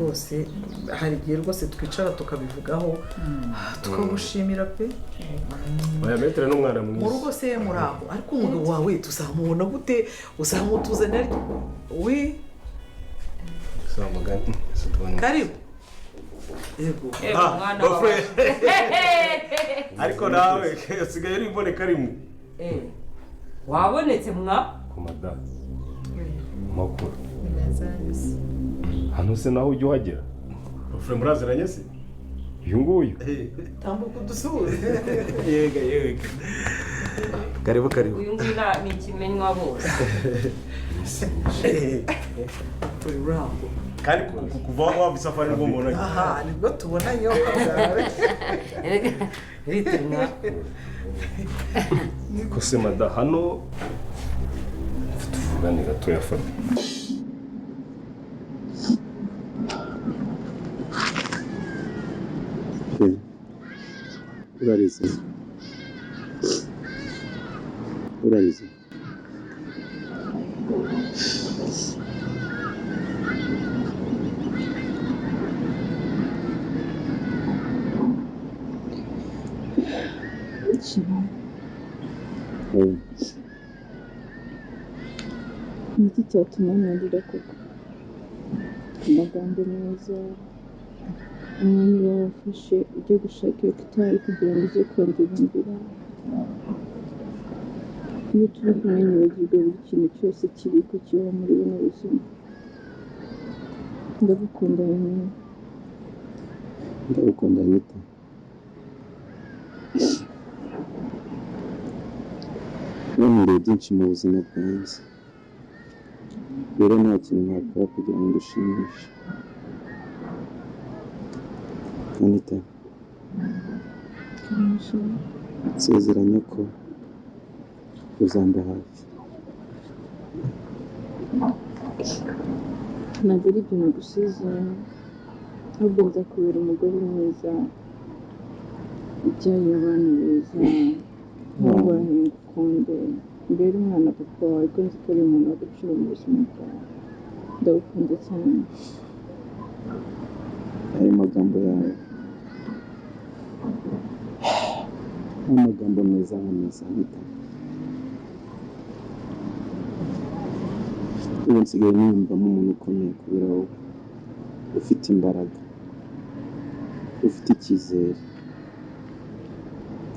Rwose hari igihe rwose twicara tukabivugaho, tukagushimira pe. Oya, maître ni umwana Mu mwiza. rugo se muri aho? Ariko umugabo wawe tuzamubona gute? Uzamutuzanira we? Sawa mugani. Ese tubone. Karibu, yego. Ah, Mwana beau-frère. wawe. Ariko nawe usigaye uri imboneka rimwe. Eh, wabonetse mwa. Ku madamu, amakuru? Ni meza yose. Hano se naho ujya uhagera? Beau-frère, muraziranye se uyu nguyu? Tambuka udusuhuze. Yega yega, karibu karibu. Uyu nguyu ni ikimenywa bose. Turi uraho. Kandi kuva waba isafari nibwo mubonanye. Aha nibwo tubonanye. Erega, bite mwa? Ko se mada, hano tuvugane gatoya, Fabi. Urarize, urarize. Chéri, Oya. Ni iki cyatuma ntarira koko? Amagambo meza, umwanya uba wafashe ujya gushaka iyo gitari kugira ngo uze kundirimbira. Iyo turi kumwe nibagirwa buri kintu cyose kibi ko kibaho muri buno buzima. Ndagukunda wenyine. Ndagukunda, Anita. Wankoreye byinshi mu buzima bwanjye, rero nta kintu nakora kugira ngo ngushimishe, Anita. Chéri. Nsezeranya ko uzamba hafi. Ntabwo ari ibyo nagusezeranya, ahubwo nzakubera umugore mwiza, ubyarira abana beza, ntubahe, ngukunde, mbere umwana papa wawe, ko nzi ko ari umuntu w'agaciro mu buzima bwawe. Ndagukunda cyane. Ayo magambo yawe ni amagambo meza nkomeza, Anita. Ubu nsigaye niyumvamo umuntu ukomeye kubera wowe, ufite imbaraga, ufite icyizere.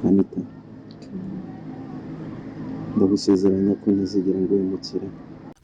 Anita, ndagusezeranya ko ntazigera nguhemukira.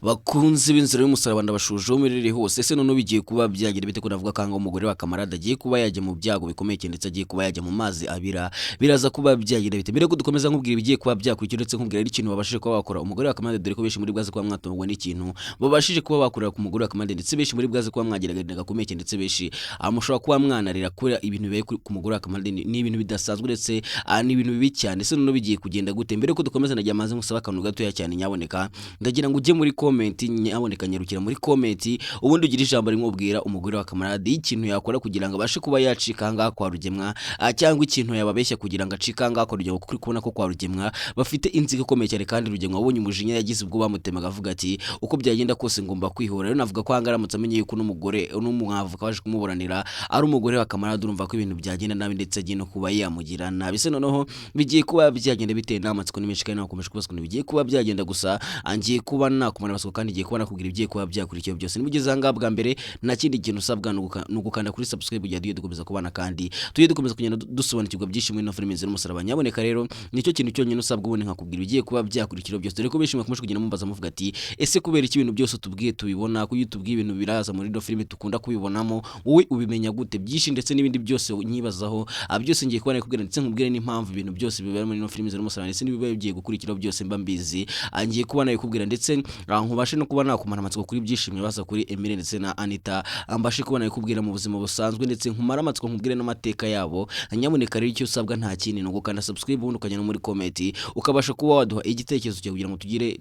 Bakunze b'inzira y'umusaraba, ndabashuje muri hose. Ese noneho bigiye kuba byagira bite, ko navuga kanga umugore wa kamarade agiye kuba yajya mu byago bikomeye cyane, ndetse agiye kuba yajya mu mazi abira? Biraza kuba byagira bite? Mbere ko dukomeza nkubwira ibigiye kuba byakurikira, ndetse nkubwira n'ikintu babashije kuba bakora umugore wa kamarade, dore ko benshi muri bwaze kuba mwatungwa n'ikintu babashije kuba bakorera ku mugore wa kamarade, ndetse benshi muri bwaze kuba mwagira agahinda gakomeye cyane, ndetse benshi mushobora kuba mwanarira kubera ibintu bibaye ku mugore wa kamarade. Ni ibintu bidasanzwe, ndetse ni ibintu bibi cyane. Ese noneho bigiye kugenda gute? Mbere ko dukomeza, nagira amaze ngusaba akantu gatoya cyane. Nyaboneka ndagira ngo ujye muri comment, nyaboneka nyarukira muri comment, ubundi ugire ijambo rimwe ubwira umugore wa kamarade y'ikintu yakora kugira ngo abashe kuba yacika ahangaha kwa Rugemwa, cyangwa ikintu yababeshya kugira ngo acike ahangaha kwa Rugemwa, kuko uri kubona ko kwa Rugemwa bafite inzigo ikomeye cyane. Kandi Rugemwa wabonye umujinya yagize ubwo bamutemaga, avuga ati: "Uko byagenda kose ngomba kwihora." Rero navuga ko ahangaha aramutse amenye yuko n'umugore n'umwavoka waje kumuburanira ari umugore wa kamarade, urumva ko ibintu byagenda nabi, ndetse agiye no kuba yamugira nabi. Se noneho bigiye kuba byagenda bitewe n'amatsiko ni menshi, kandi nakomeje kubaza ukuntu bigiye kuba byagenda. Gusa ngiye kuba nakumara amatsiko, kandi ngiye kuba nakubwira ibigiye kuba byakurikiye byose. Niba ugeze ahangaha bwa mbere, nta kindi kintu usabwa, ni ugukanda kuri subscribe kugira tujye dukomeza kubana, kandi tujye dukomeza kugenda dusobanukirwa byinshi muri ino filime Inzira y'Umusaraba. Nyaboneka rero nicyo kintu cyonyine usabwa, ubundi nkakubwira ibigiye kuba byakurikira byose, dore ko benshi mwakomeje kugenda mumbaza muvuga ati: "Ese kubera iki ibintu byose utubwiye tubibona? Kuko iyo utubwiye ibintu biraza muri ino filime dukunda kubibonamo, wowe ubimenya gute?" Byinshi ndetse n'ibindi byose nyibazaho, byose ngiye kuba nakubwira, ndetse nkubwire n'impamvu ibintu byose bibera muri ino filime Inzira y'Umusaraba ndetse n'ibiba bigiye gukurikiraho byose mba mbizi. Ngiye kuba nabikubwira, ndetse nkubashe no kuba nakumara amatsiko kuri byinshi mwibaza kuri Emile ndetse na Anita. Mbashe kuba nabikubwira mu buzima busanzwe, ndetse nkumara amatsiko nkubwire n'amateka yabo. Nyamuneka rero icyo usabwa nta kindi, ni ugukanda subscribe, ubundi ukajya no muri comment, ukabasha kuba waduha igitekerezo cyawe kugira ngo tugire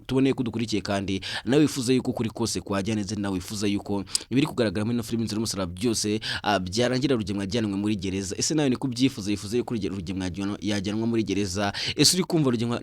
tubone ko dukurikiye, kandi nawe wifuza yuko ukuri kose kwajya neza, nawe wifuza yuko ibiri kugaragara muri ino filime Inzira y'Umusaraba byose byarangira Rugemwa ajyanwe muri gereza. Ese nawe niko ubyifuza? Yifuza yuko Rugemwa yajyanwa muri gereza? Ese uri kumva Rugemwa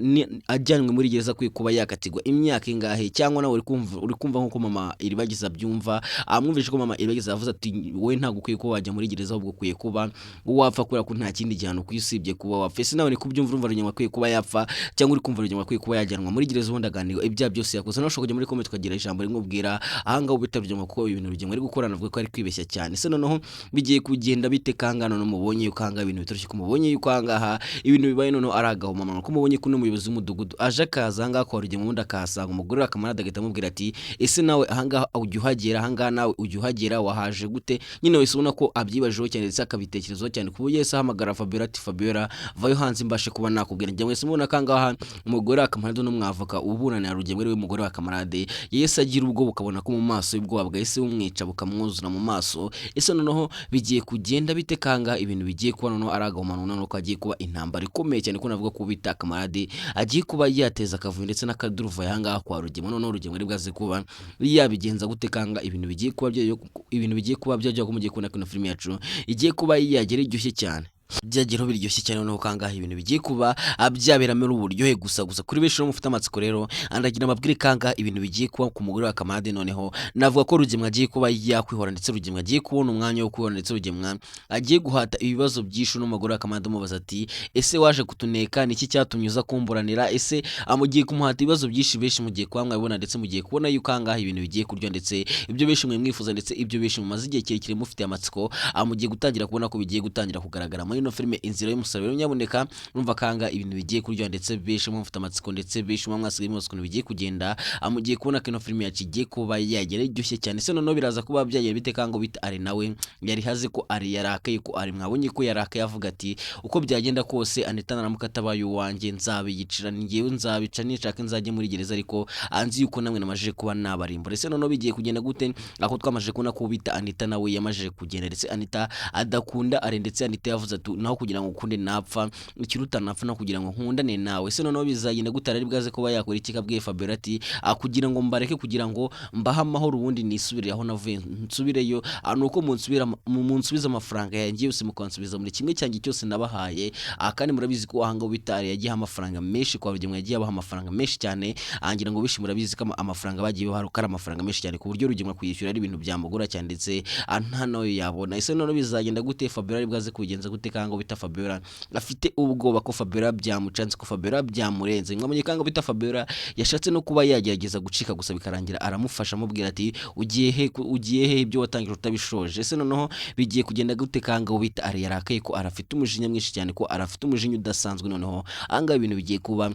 ajyanwe muri gereza akwiye kuba yakatirwa imyaka ingahe? Cyangwa nawe uri kumva nkuko mama Iribagiza abyumva? Amwumvishe ko mama Iribagiza yavuze ati wowe ntabwo ukwiye kuba wajya muri gereza, ahubwo ukwiye kuba wapfa, kubera ko nta kindi gihano ukwiye usibye kuba wapfa. Ese nawe ni kubyumva, urumva Rugema akwiye kuba yapfa, cyangwa uri kumva Rugema akwiye kuba yajyanwa muri gereza ubundi aganirwa ibyaha byose yakoze? Nawe ushobora kujya muri comment ukagira ijambo rimwe ubwira ahangaha ubita Rugema, kuko ibintu Rugema ari gukora navuga ko ari kwibeshya cyane. Ese noneho bigiye kugenda bite kangana no mubonye yuko ahangaha ibintu bitoroshye, ko mubonye yuko ahangaha ibintu bibaye noneho ari agahomamunwa, ko mubonye ko n'umuyobozi w'umudugudu aje akaza ahangaha kwa Rugema, ubundi akahasanga umugore we akamarade, agahita amubwira ati ese nawe ahangaha ujya uhagera, ahangaha nawe ujya uhagera, wahaje gute? Nyine wese ubona ko abyibajeho cyane ndetse akabitekerezaho cyane, ku buryo yahise ahamagara Fabiola ati Fabiola, vayo hanze mbashe kuba nakubwira. Njye mwese mubona ko ahangaha umugore wa Kamarade n'umwavoka uburanira Rugema ari we mugore wa Kamarade yahise agira ubwoba, ukabona ko mu maso y'ubwoba bwahise bumwica bukamwuzura mu maso. Ese noneho bigiye kugenda bite kanga ibintu bigiye kuba noneho ari agahomamunwa, noneho ko hagiye kuba intambara ikomeye cyane, ko navuga ko bita Kamarade agiye kuba yateza akavuyo ndetse n'akaduruvayo ahangaha kwa Rugema? Noneho Rugema ari bwaze kuba yabigenza gute kanga ibintu bigiye kuba byayo, ibintu bigiye kuba byajya ko mugiye kubona ko ino filime yacu igiye kuba yagera iryoshye cyane, byageraho biryoshye cyane. Noneho kangaha ibintu bigiye kuba byaberamo uburyohe gusa gusa. Kuri benshi rero mufite amatsiko rero, andagira amabwire kanga ibintu bigiye kuba ku mugore wa Kamarade. Noneho navuga ko Rugemwa agiye kuba yakwihora, ndetse Rugemwa agiye kubona umwanya wo kwihora, ndetse Rugemwa agiye guhata ibibazo byinshi n'umugore wa Kamarade, umubaza ati ese waje kutuneka, niki cyatumye uza kumburanira? Ese amugiye kumuhata ibibazo byinshi benshi mugiye kuba mwabibona, ndetse mugiye kubona yuko ahangaha ibintu bigiye kurya, ndetse ibyo benshi mwe mwifuza, ndetse ibyo benshi mumaze igihe kirekire mufite amatsiko, amugiye gutangira kubona ko bigiye gutangira kugaragara muri ino filime Inzira y'Umusaraba. Rero nyabuneka urumva kanga ibintu bigiye kurya, ndetse benshi mufite amatsiko, ndetse benshi mwasigaye muzi ukuntu bigiye kugenda, amugiye kubona ko ino filime yacu igiye kuba yagera iryoshye cyane. Se noneho biraza kuba byagera bite kango bita ari nawe yari haze ko ari yarakaye, ko ari mwabonye ko yarakaye avuga ati uko byagenda kose Anita naramuka atabaye uwanjye nzabiyicira, ngewe nzabica, nishaka nzajye muri gereza, ariko anzi yuko namwe namajije kuba nabarimbura. Ese noneho bigiye kugenda gute aho twamajije kubona ko bita Anita nawe yamajije kugenda, ndetse Anita adakunda ari, ndetse Anita yavuze ati naho kugira ngo ukunde napfa, ikiruta napfa no kugira ngo nkundane nawe. Ese noneho bizagenda gute? Ari bwaze kuba yakora iki? Kabwiye Fabiola ati kugira ngo mbareke, kugira ngo mbahe amahoro, ubundi nisubire aho navuye nsubireyo, nuko munsubira munsubiza amafaranga yanjye yose, mukansubiza muri kimwe cyanjye cyose nabahaye. Kandi murabizi ko ahanga bitari yagiye amafaranga menshi kwa Rugema, yagiye abaha amafaranga menshi cyane. Ngira ngo benshi murabizi ko amafaranga bagiye baha ko ari amafaranga menshi cyane, ku buryo Rugema kuyishyura ari ibintu byamugora cyane, ndetse nta nayo yabona. Ese noneho bizagenda gute? Fabiola ari bwaze kubigenza gute kanga bita Fabiola afite ubwoba ko Fabiola byamucanze, ko Fabiola byamurenze? Mwamenye kanga bita Fabiola yashatse no kuba yagerageza gucika gusa, bikarangira aramufasha amubwira ati ugiye he, ugiye he, ibyo watangije utabishoje? Ese noneho bigiye kugenda gute kanga bita ari yarakaye, ko arafite umujinya mwinshi cyane, ko arafite umujinya udasanzwe? Noneho ahangaha ibintu bigiye kuba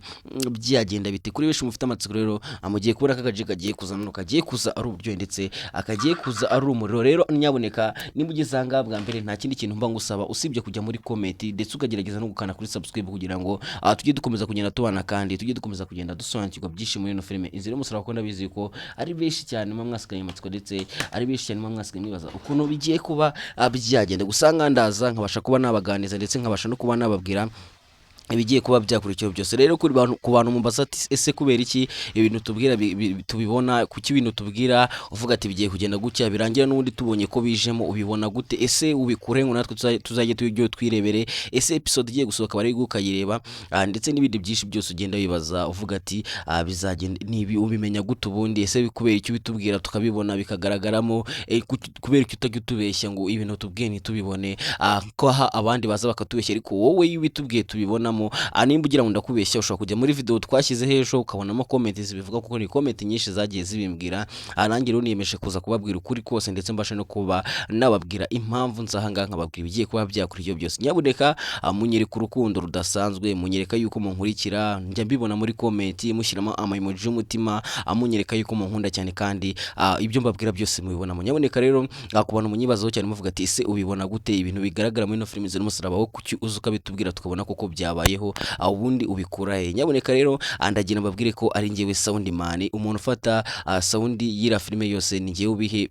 byagenda bite kuri benshi mufite amatsiko? Rero amugiye kubona ko akaje kagiye kuza, noneho kagiye kuza ari uburyohe, ndetse akagiye kuza ari umuriro. Rero nyaboneka nimba ugeze ahangaha bwa mbere, nta kindi kintu mba ngusaba usibye kujya muri comment, ndetse ukagerageza no gukanda kuri subscribe, kugira ngo tujye dukomeza kugenda tubana, kandi tujye dukomeza kugenda dusobanukirwa byinshi muri ino filime Inzira y'Umusaraba, kuko ndabizi ko ari benshi cyane muba mwasigaye amatsiko, ndetse ari benshi cyane muba mwasigaye mwibaza ukuntu bigiye kuba byagenda. Gusa nkandaza nkabasha kuba nabaganiza, ndetse nkabasha no kuba nababwira ibigiye kuba byakurikiyeho byose. Rero kuri bantu, ku bantu mumbaza ati ese kubera iki ibintu tubwira tubibona, kuki ibintu tubwira uvuga ati bigiye kugenda gutya, birangira n'ubundi tubonye ko bijemo, ubibona gute? Ese ubikure ngo natwe tuzajye tujye twirebere? Ese episode igiye gusohoka bari ukayireba? Ndetse n'ibindi byinshi byose ugenda wibaza uvuga ati bizagenda nibi, ubimenya gute ubundi? Ese kubera icyo ubitubwira tukabibona bikagaragaramo, kubera icyo utajya utubeshya ngo ibintu tubwiye ntitubibone? Ko aha abandi baza bakatubeshya, ariko wowe iyo ubitubwiye tubibonamo. Nimba ugira ngo ndakubeshya, ushobora kujya muri video twashyize hejuru ukabonamo comment zibivuga, kuko ni comment nyinshi zagiye zibimbwira. Nanjye rero niyemeje kuza kubabwira ukuri kose, ndetse mbashe no kuba nababwira impamvu nza ngaha nkababwira ibigiye kuba byakora ibyo byose. Nyabuneka munyereka urukundo rudasanzwe, munyereka yuko munkurikira, njya mbibona muri comment mushyiramo ama emoji y'umutima, munyereka yuko munkunda cyane, kandi ibyo mbabwira byose mubibonamo. Nyabuneka rero ku bantu munyibazaho cyane muvuga ati ese ubibona gute ibintu bigaragara muri ino filime Inzira y'Umusaraba, wo kuki uza ukabitubwira tukabona koko byabayeho, ubundi ubikura he? Nyabuneka rero ndagira mbabwire ko ari njyewe sound man, umuntu ufata sound y'ira filime yose ni njyewe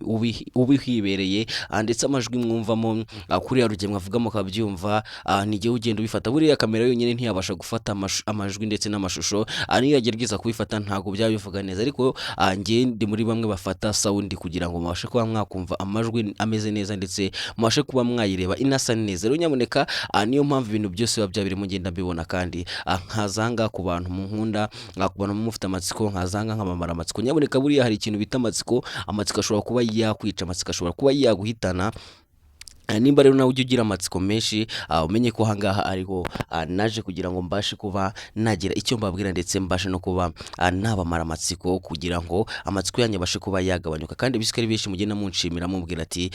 ubihibereye, ndetse amajwi mwumvamo kuri ya Rugema avugamo akabyumva, ni njyewe ugenda ubifata. Buriya kamera yonyine ntiyabasha gufata amajwi ndetse n'amashusho, niyo yagerageza kubifata ntabwo byaba bivuga neza, ariko njye ndi muri bamwe bafata sound kugira ngo mubashe kuba mwakumva amajwi ameze neza, ndetse mubashe kuba mwayireba inasa neza. Rero nyamuneka niyo mpamvu ibintu byose biba byabirimo ngenda mbibona. mbibona kandi nkazanga ku bantu munkunda, ku bantu mufite amatsiko, nkazanga nkabamara amatsiko. Nyaboneka buriya hari ikintu bita amatsiko. Amatsiko ashobora kuba yakwica, amatsiko ashobora kuba yaguhitana. Nimba rero nawe ujya ugira amatsiko menshi, umenye ko ahangaha ariho naje kugira ngo mbashe kuba nagira icyo mbabwira, ndetse mbashe no kuba nabamara amatsiko kugira ngo amatsiko yanyu abashe kuba yagabanyuka. Kandi biswe ari benshi mugenda munshimira, mubwira ati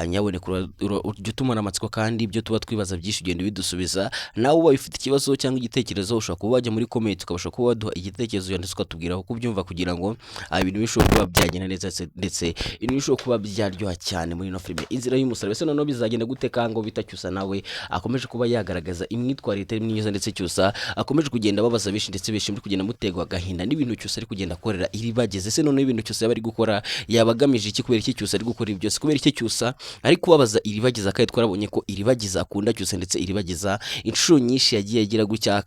nyaboneka ujya utumara amatsiko, kandi ibyo tuba twibaza byinshi ugenda ubidusubiza. Nawe ubaye ufite ikibazo cyangwa igitekerezo, ushobora kuba wajya muri comment, ukabasha kuba waduha igitekerezo ndetse ukatubwira uko ubyumva, kugira ngo ibintu bishobore kuba byagenda neza, ndetse ibintu bishobora kuba byaryoha cyane muri ino filime Inzira y'Umusaraba. Ese noneho bizagenda gute kango bita Cyusa nawe akomeje kuba yagaragaza imyitwarire itari myiza, ndetse Cyusa akomeje kugenda ababaza benshi, ndetse benshi muri kugenda mutegwa agahinda n'ibintu Cyusa ari kugenda akorera Iribageze? Ese noneho ibintu Cyusa yaba ari gukora yaba agamije iki? Kubera iki Cyusa ari gukora ibi byose? Kubera iki Cyusa ari kubabaza Iribagiza, kandi twarabonye ko Iribagiza akunda Cyusa, ndetse Iribagiza inshuro nyinshi yagiye agira gutya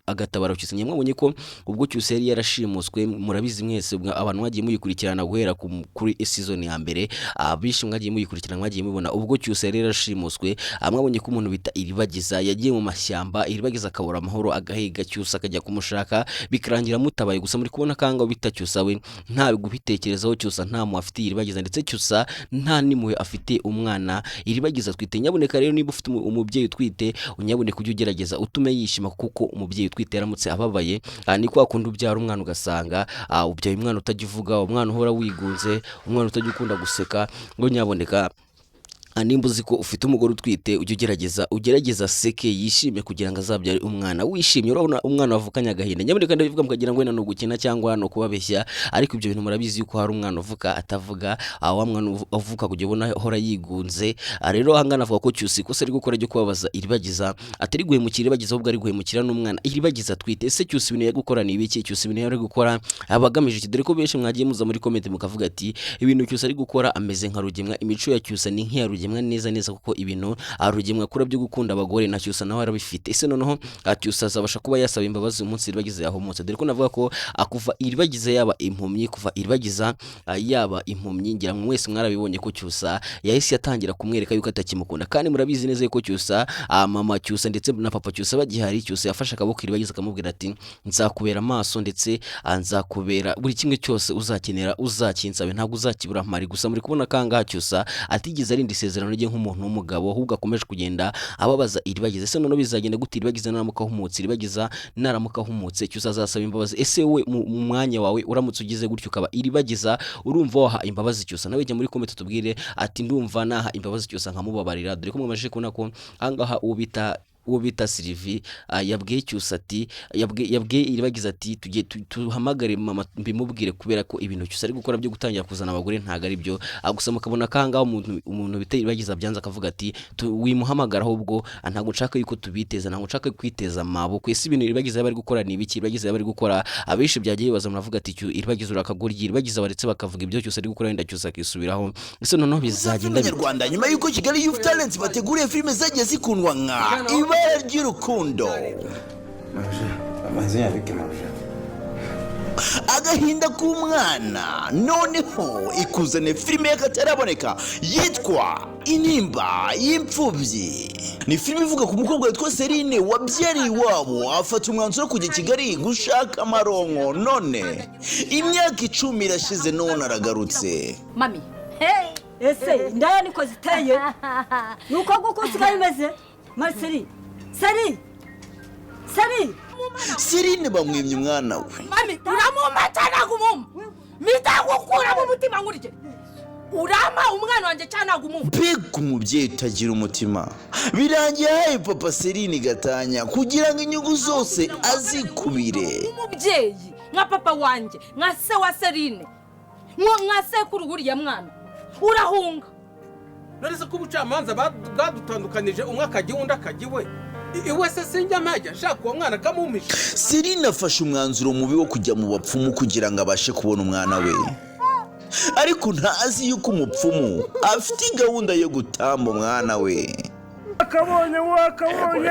agatabara Cyusa? Nyamwabonye ko ubwo Cyusa yari yarashimuswe, murabizi mwese abantu mwagiye muyikurikirana guhera kuri season ya mbere, abishi mwagiye muyikurikirana, mwagiye mubibona ubwo Cyusa yari yarashimuswe. Mwabonye ko umuntu bita Iribagiza yagiye mu mashyamba, Iribagiza akabura amahoro, agahiga Cyusa, akajya kumushaka, bikarangira mutabaye. Gusa muri kubona kanga bita Cyusa we nta kubitekerezaho. Cyusa nta mu afitiye Iribagiza, ndetse Cyusa nta n'impuhwe afite umwana Iribagiza atwite. Nyabuneka rero niba ufite umubyeyi utwite, unyabuneka ujye ugerageza utume yishima, kuko umubyeyi utwite yaramutse ababaye, ni kwa kundi ubyara umwana ugasanga ubyaye umwana utajya uvuga, umwana uhora wigunze, umwana utajya ukunda guseka. Ngo nyaboneka nimba uzi ko ufite umugore utwite, ujye ugerageza aseke, yishime, kugira ngo azabyare umwana wishimye. Urabona umwana wavukanye agahinda, nyaboneka ndabivuga mukagira ngo wenda ni ugukina cyangwa ni ukubabeshya, ariko ibyo bintu murabizi yuko hari umwana uvuka atavuga, wa mwana uvuka kugira ubona ahora yigunze. Rero ahangaha navuga ko Cyusa ikosa ari gukora ryo kubabaza Iribagiza atari guhemukira Iribagiza, ahubwo ari guhemukira n'umwana Iribagiza atwite. Ese Cyusa ibintu yari gukora ni ibiki? Cyusa ibintu yari gukora aba agamije iki? Dore ko benshi mwagiye muza muri comment mukavuga ati ibintu Cyusa ari gukora ameze nka Rugemwa, imico ya Cyusa ni nk'iya Rugemwa neza neza, kuko ibintu Rugemwa akora byo gukunda abagore na Cyusa nawe arabifite. Ese noneho Cyusa azabasha kuba yasaba imbabazi umunsi Iribagiza yahumutse? Dore ko navuga ko kuva Iribagiza yaba impumyi, kuva Iribagiza yaba impumyi, ngira ngo mwese mwarabibonye ko Cyusa yahise atangira kumwereka yuko atakimukunda. Kandi murabizi neza yuko Cyusa, mama Cyusa ndetse na papa Cyusa bagihari, Cyusa yafashe akaboko Iribagiza akamubwira ati nzakubera amaso, ndetse nzakubera buri kimwe cyose uzakenera, uzakinsabe ntabwo uzakibura mpari. Gusa muri kubona kangaha Cyusa atigeze arinda isezerano rye nk'umuntu w'umugabo, ahubwo akomeje kugenda ababaza Iribagiza. Ese noneho bizagenda gute Iribagiza naramuka ahumutse? Iribagiza naramuka ahumutse, Cyusa azasaba imbabazi? Ese we mu mwanya wawe uramutse ugize gutyo ukaba Iribagiza, urumva waha imbabazi Cyusa? Nawe jya muri comment tubwire ati ndumva naha imbabazi Cyusa nkamubabarira. Dore ko mwamajije kubona ko ahangaha uwo bita Sylvie yabwiye Cyusa ati yabwiye Iribagiza ati tujye tuhamagare mama mbimubwire, kubera ko ibintu Cyusa ari gukora byo gutangira kuzana abagore ntabwo ari byo. Gusa mukabona ko ahangaha umuntu bita Iribagiza byanze, akavuga ati wimuhamagara ahubwo, ntabwo nshaka yuko tubiteza, ntabwo nshaka kwiteza amaboko. Ese ibintu Iribagiza yaba ari gukora ni ibiki? Iribagiza yaba ari gukora, abenshi byagiye bibaza, muravuga ati Iribagiza urakagoryi, Iribagiza baretse bakavuga ibyo Cyusa ari gukora, wenda Cyusa akisubiraho. Ese noneho bizagenda bite? Abanyarwanda, nyuma y'uko Kigali Youth Talent bateguriye filime zagiye zikundwa nka Ibara ry'Urukundo, Agahinda k'Umwana, noneho ikuzane filime y'akataraboneka yitwa Intimba y'Imfubyi. Ni filime ivuga ku mukobwa witwa Serine wabyariye iwabo, afata umwanzuro wo kujya i Kigali gushaka amaronko, none imyaka 10 irashize, none aragarutse. Mami. Ese indaya niko ziteye? Ni uko nguko usigaye umeze, Mariseri? Seri, seri. Serine bamwimye umwana we. Mami, uramumpa cyangwa ntabwo umumpa? Mitagukura mu mutima nkurikije, urampa umwana wanjye cyangwa ntabwo umumpa? Mbega umubyeyi utagira umutima! Birangiye ahaye papa Serine gatanya kugira ngo inyungu zose azikubire. Umubyeyi nka papa wanjye, nka se wa Serine, nka sekuru w'uriya mwana, urahunga. None se ko ubucamanza bwadutandukanije, umwe akajya iwe undi akajya iwe, iwe se sinjya mpajya nshaka uwo mwana akamumpisha? Serine afashe umwanzuro mubi wo kujya mu bapfumu kugira ngo abashe kubona umwana we, ariko ntazi yuko umupfumu afite gahunda yo gutamba umwana we. Wakabonye, wakabonye.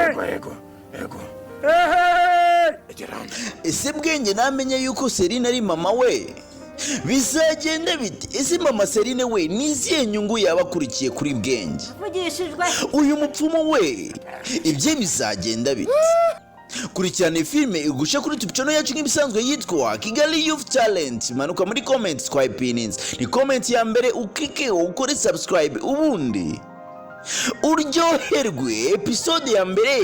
Ese Bwenge namenye yuko Serine ari mama we? Bizagenda bite? Ese mama Serine we ni izihe nyungu yaba akurikiye kuri Bwenge? Mvugishijwe. Uyu mupfumu we ibye bizagenda bite? Kurikirana iyi filime igushe kuri YouTube channel yacu nk'ibisanzwe yitwa Kigali Youth Talent. Manuka muri comment twayipininze, ni comment ya mbere, ukike ukore subscribe, ubundi uryoherwe. Episode ya mbere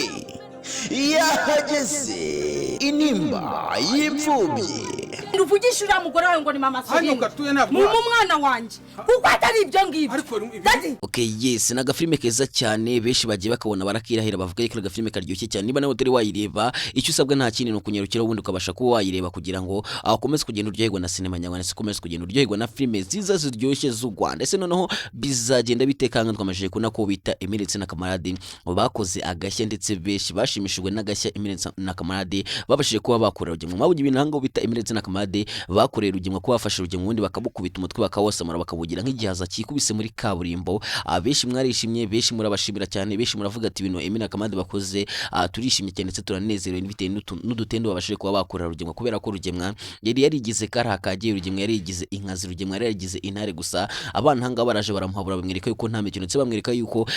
yahageze, Intimba y'Imfubyi. Uvugisha uriya mugore wawe ngo ni mama Hano Serine. gatuye ntabwo. Mumpe umwana wanjye, kuko atari ibyo ngibyo. Ariko Daddy. Okay, yes, ni agafilime keza cyane, benshi bagiye bakabona barakirahira, bavuga yuko ari agafilime karyoshye cyane. Niba nawe utari wayireba, icyo usabwa nta kindi, ni ukunyarukira ubundi ukabasha kuba wayireba kugira ngo ukomeze kugenda uryoherwa na sinema nyarwanda ndetse ukomeze kugenda uryoherwa na filime nziza ziryoshye z'u Rwanda. Ese noneho bizagenda bite? Kanga twamajije kubona ko bita Emile ndetse na Kamarade bakoze agashya, ndetse benshi bashimishijwe n'agashya Emile ndetse na Kamarade babashije kuba bakorera Rugemwa. Mwabonye ibintu ahangaha bita Emile ndetse na Kamarade bakoreye Rugemwa, kuba bafashe Rugemwa ubundi bakamukubita umutwe, bakawosamura, bakawugira nk'igihaza cyikubise muri kaburimbo. Benshi mwarishimye, benshi murabashimira cyane, benshi muravuga ati ibintu Emile na Kamarade bakoze, turishimye cyane ndetse turanezerewe bitewe n'udutendo babashije kuba bakorera Rugemwa, kubera ko Rugemwa yari yarigize kariya kagiye, Rugemwa yari yarigize inkazi, Rugemwa yari yarigize intare. Gusa abana ahangaha baraje baramuhabura, bamwereka yuko nta mikino, ndetse bamwereka yuko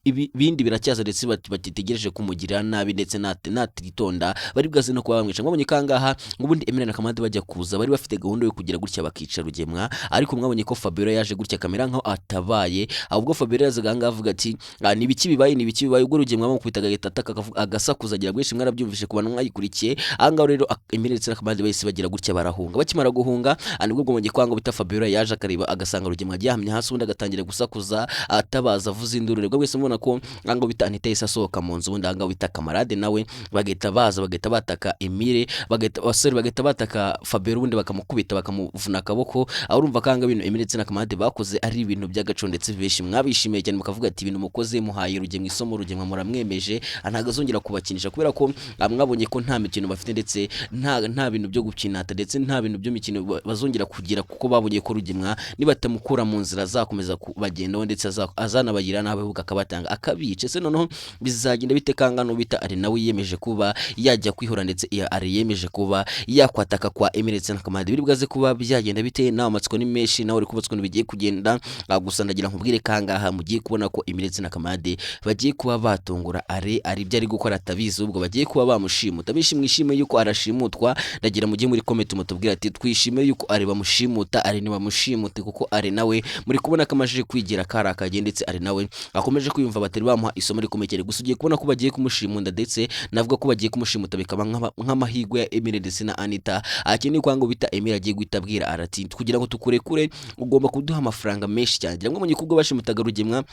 ibindi biracyaza, ndetse batitegereje kumugirira nabi, ndetse natitonda bari bwaze no kuba bamwica. Mwabonye ko ahangaha ubundi Emile na Kamarade bajya kuza bari bafite gahunda yo kugira gutya bakica Rugemwa, ariko mwabonye ko Fabiola yaje gutya kamera nkaho atabaye. Ahubwo Fabiola yazaga ahangaha avuga ati: "Ah, ni ibiki bibaye? Ni ibiki bibaye?" Ubwo Rugemwa bamukubitaga agahita ataka, agasakuza agira bwinshi, mwarabyumvishe ku bantu mwayikurikiye. Ahangaha rero Emile ndetse na Kamarade bahise bagira gutya barahunga. Bakimara guhunga, nibwo bwongeye kwanga bita Fabiola yaje akareba agasanga Rugemwa aryamye hasi, ubundi agatangira gusakuza, atabaza, avuza induru. Nibwo mwese mubona ko ahangaha bita Anita yahise asohoka mu nzu, ubundi ahangaha bita Kamarade nawe bagahita baza, bagahita bataka Emile, bagahita abasore bagahita bataka Fabiola, ubundi bakamukubita, bakamuvuna akaboko. Aho urumva ko ahangaha ibintu Emile ndetse na Kamarade bakoze ari ibintu by'agaciro, ndetse benshi mwabishimiye cyane, mukavuga ati ibintu mukoze muhaye Rugemwa isomo, Rugemwa muramwemeje, ntabwo azongera kubakinisha, kubera ko mwabonye ko nta mikino bafite, ndetse nta bintu byo gukinata, ndetse nta bintu by'imikino bazongera kugira, kuko babonye ko Rugemwa nibatamukura mu nzira azakomeza kubagendaho, ndetse azanabagira nabi, ahubwo akabatanga akabica. Ese noneho bizagenda bite? Kangano bita ari nawe yiyemeje kuba yajya kwihora, ndetse iya ari yemeje kuba yakwataka kwa Emile ndetse na Kamarade. Biri bwaze kuba byagenda bite? Nawe amatsiko ni menshi, nawe uri kubatswe bigiye kugenda. Gusa ndagira nkubwire kangaha mugiye kubona ko Emile ndetse na Kamarade bagiye kuba batungura ari ibyo ari gukora atabizi, ubwo bagiye kuba bamushimuta. Benshi mwishimiye yuko arashimutwa. Ndagira mujye muri comment mutubwire ati twishimiye yuko ari bamushimuta, ari ntibamushimute, kuko ari nawe muri kubona ko amajije kwigira kari ndetse ari nawe akomeje kwiyumva, batari bamuha isomo rikomeye cyane. Gusa ugiye kubona ko bagiye kumushimunda, ndetse navuga ko bagiye kumushimuta bikaba nk'amahirwe ya Emile ndetse na Anita. Akindi kwa ngo bita Emile agiye guhita abwira arati kugira ngo tukurekure ugomba kuduha amafaranga menshi cyane. Ngira ngo mumenye ko ubwo bashimutaga Rugemwa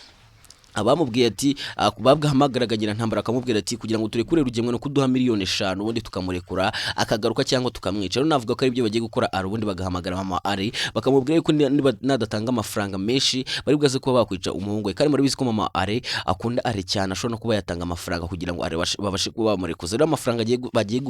abamubwiye ati babwahamagaraga Nyirantambara akamubwira ati kugira ngo turekure Rugemwa no kuduha miliyoni 5, ubundi tukamurekura akagaruka cyangwa tukamwica. Rero navuga ko ari byo bagiye gukora ari, ubundi bagahamagara mama ari bakamubwira yuko niba nadatanga amafaranga menshi bari bwaze kuba bakwica umuhungu we. Kandi murabizi ko mama are akunda are cyane, ashobora no kuba yatanga amafaranga kugira ngo are babashe kuba bamurekuza. Rero amafaranga bagiye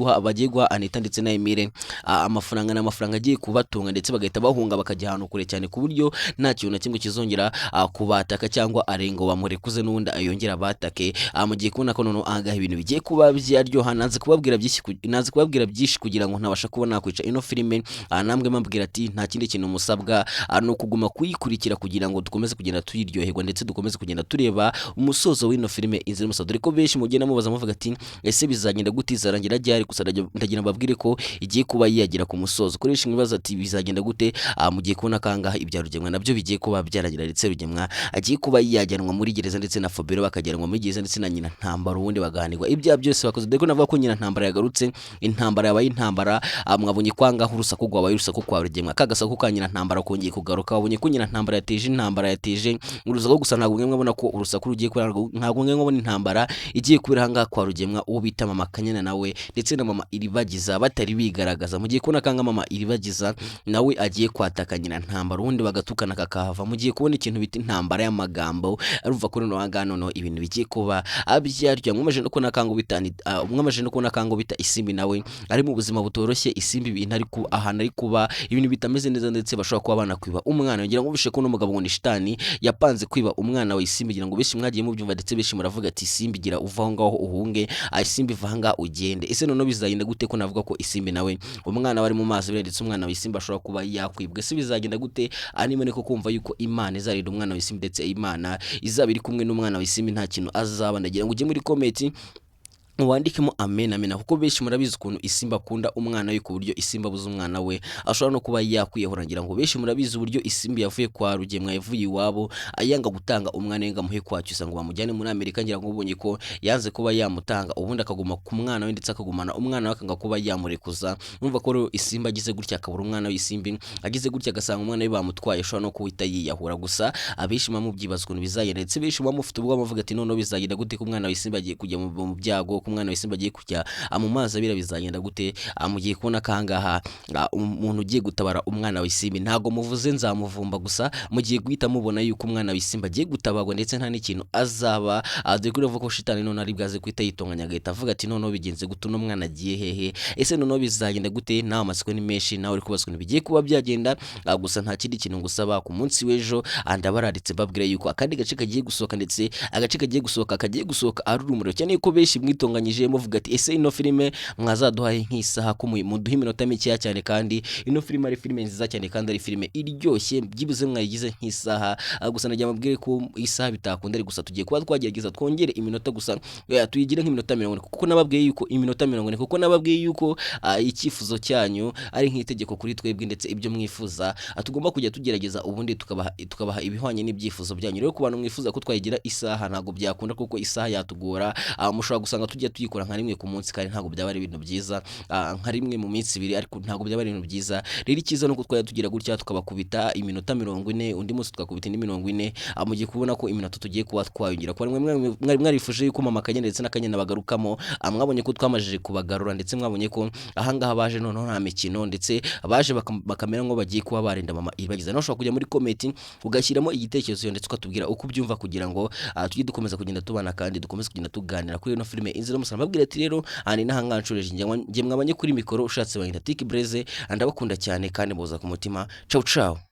guha Anita ndetse na Emile, amafaranga ni amafaranga agiye kubatunga, ndetse bagahita bahunga bakajya ahantu kure cyane, ku buryo nta kintu na kimwe kizongera kubataka cyangwa are ngo bamurekuze n'ubundi yongera abatake. Mugiye kubona ko noneho ahangaha ibintu bigiye kuba byaryoha. Nanze kubabwira byinshi kugira ngo ntabasha kuba nakwica ino filime. Namwe mbabwira ati nta kindi kintu musabwa, ni ukuguma kuyikurikira kugira ngo dukomeze kugenda tuyiryoherwa, ndetse dukomeze kugenda tureba umusozo w'ino filime Inzira y'Umusaraba, dore ko benshi mugenda mubaza muvuga ati ese bizagenda gute, izarangira ryari? Gusa ndagira mbabwire ko igiye kuba yagera ku musozo. Kuri benshi mwibaza ati bizagenda gute, mugiye kubona kangaha ibya Rugemwa nabyo bigiye kuba byarangira, ndetse Rugemwa agiye kuba yajyanwa muri gereza, ndetse na Fabiola bakajyanwa muri gereza, ndetse na nyina Ntambara, ubundi bagahanirwa ibyaha byose bakoze, dore ko navuga ko nyina Ntambara yagarutse, intambara yabaye intambara. Mwabonye ko ahangaha urusaku rwabaye urusaku kwa Rugemwa, ka gasaku ka nyina Ntambara kongeye kugaruka. Wabonye ko nyina Ntambara yateje intambara, yateje urusaku. Gusa ntabwo mwe mwabona ko urusaku rugiye kubera, ntabwo mwe mwabona intambara igiye kubera ahangaha kwa Rugemwa, uwo bita mama Kanyana nawe ndetse na mama Iribagiza batari bigaragaza. Mugiye kubona kanga mama Iribagiza nawe agiye kwataka nyina Ntambara, ubundi bagatukana kakahava. Mugiye kubona ikintu bita intambara y'amagambo. Urumva Urumva ko noneho ahangaha noneho ibintu bigiye kuba abyarya. Mwamaje no kubona kango bita mwamaje no kubona kango bita Isimbi nawe ari mu buzima butoroshye. Isimbi ibintu ari ku ahantu ari kuba ibintu bitameze neza, ndetse bashobora kuba banakwiba umwana. Ngira ngo bishe ko n'umugabo ngo ni shitani yapanze kwiba umwana wa Isimbi. Ngira ngo benshi mwagiye mubyumva, ndetse benshi muravuga ati Isimbi gira uva aho ngaho uhunge, Isimbi va aha ngaha ugende. Ese noneho bizagenda gute ko navuga ko Isimbi nawe umwana wari mu mazi abira, ndetse umwana wa Isimbi ashobora kuba yakwibwa? Ese bizagenda gute? Anime niko kumva yuko Imana izarinda umwana wa Isimbi, ndetse Imana izaba iri kumwe n'umwana wa Isimbi, nta kintu azaba. Ndagira ngo ujye muri comment wandikemo amen amen, kuko benshi murabizi ukuntu Isimba akunda umwana we, ku buryo Isimba abuze umwana we ashobora no kuba yakwiyahura. Ngira ngo benshi murabizi uburyo Isimbi yavuye kwa Rugemwa, yavuye iwabo ayanga gutanga umwana we ngo amuhe kwa Cyusa ngo bamujyane muri Amerika. Ngira ngo ubonye ko yanze kuba yamutanga, ubundi akaguma ku mwana we, ndetse akagumana umwana we akanga kuba yamurekuza. Urumva ko rero Isimbi agize gutya akabura umwana we, Isimbi agize gutya agasanga umwana we bamutwaye, ashobora no kuhita yiyahura. Gusa abenshi muba mubyibaza ukuntu bizagenda, ndetse benshi muba mufite ubwoba muvuga ati noneho bizagenda gute ko umwana wa Isimbi agiye kujya mu byago, ko umwana wa Isimbi agiye kujya mu mazi abira, bizagenda gute? Mugiye kubona ko ahangaha umuntu ugiye gutabara umwana wa Isimbi ntago muvuze nzamuvumba, gusa mugiye guhita mubona yuko umwana wa Isimbi agiye gutabarwa, ndetse nta n'ikintu azaba. Dore ko uravuga ko shitani none ari bwaze guhita yitonganya, agahita avuga ati noneho bigenze gute, uno mwana agiye hehe? Ese noneho bizagenda gute? Nawe amatsiko ni menshi, nawe uri kubaza ukuntu bigiye kuba byagenda. Gusa nta kindi kintu ngusaba, ku munsi w'ejo ndabararitse mbabwira yuko akandi gace kagiye gusohoka, ndetse agace kagiye gusohoka kagiye gusohoka ari urumuri cyane, ko benshi mwitonganyije muvuga ati ese ino filime mwazaduhaye nk'isaha, ko muduhe iminota mikeya cyane, kandi ino filime ari filime nziza cyane, kandi ari filime iryoshye, byibuze mwayigize nk'isaha. Gusa nagira mubwire ko isaha bitakunda, ari gusa tugiye kuba twagerageza twongere iminota, gusa tuyigire nk'iminota 40, kuko nababwiye yuko iminota 40, kuko nababwiye yuko icyifuzo cyanyu ari nk'itegeko kuri twebwe, ndetse ibyo mwifuza tugomba kujya tugerageza ubundi tukabaha ibihwanye n'ibyifuzo byanyu. Rero ku bantu mwifuza ko twayigira isaha ntabwo byakunda, kuko isaha yatugora. Mushobora gusanga tujya tuyikora nka rimwe ku munsi, kandi ntabwo byaba ari ibintu byiza, nka rimwe mu minsi ibiri, ariko ntabwo byaba ari ibintu byiza. Rero icyiza nuko twajya tugira gutya tukabakubita iminota 40, undi munsi tukakubita indi 40. Mugiye kubona ko iminota tugiye kuba twayongera. Kuba mwari mwarifuje yuko mama Kanyana ndetse na Kanyana bagarukamo, mwabonye ko twamajije kubagarura, ndetse mwabonye ko ahangaha baje noneho nta mikino, ndetse baje bakamera nk'aho bagiye kuba barinda mama Iribagiza. Nawe ushobora kujya muri comment ugashyiramo igitekerezo, ndetse ukatubwira uko ubyumva, kugira ngo tujye dukomeza kugenda tubana kandi dukomeze kugenda tuganira kuri ino filime Inzira y'Umusaraba. Mbabwira ati rero ni n'ahangaha ncureje njye mwabanye kuri mikoro, ushatse banyita Tiki Breze. Ndabakunda cyane kandi muza ku mutima. Ciao ciao.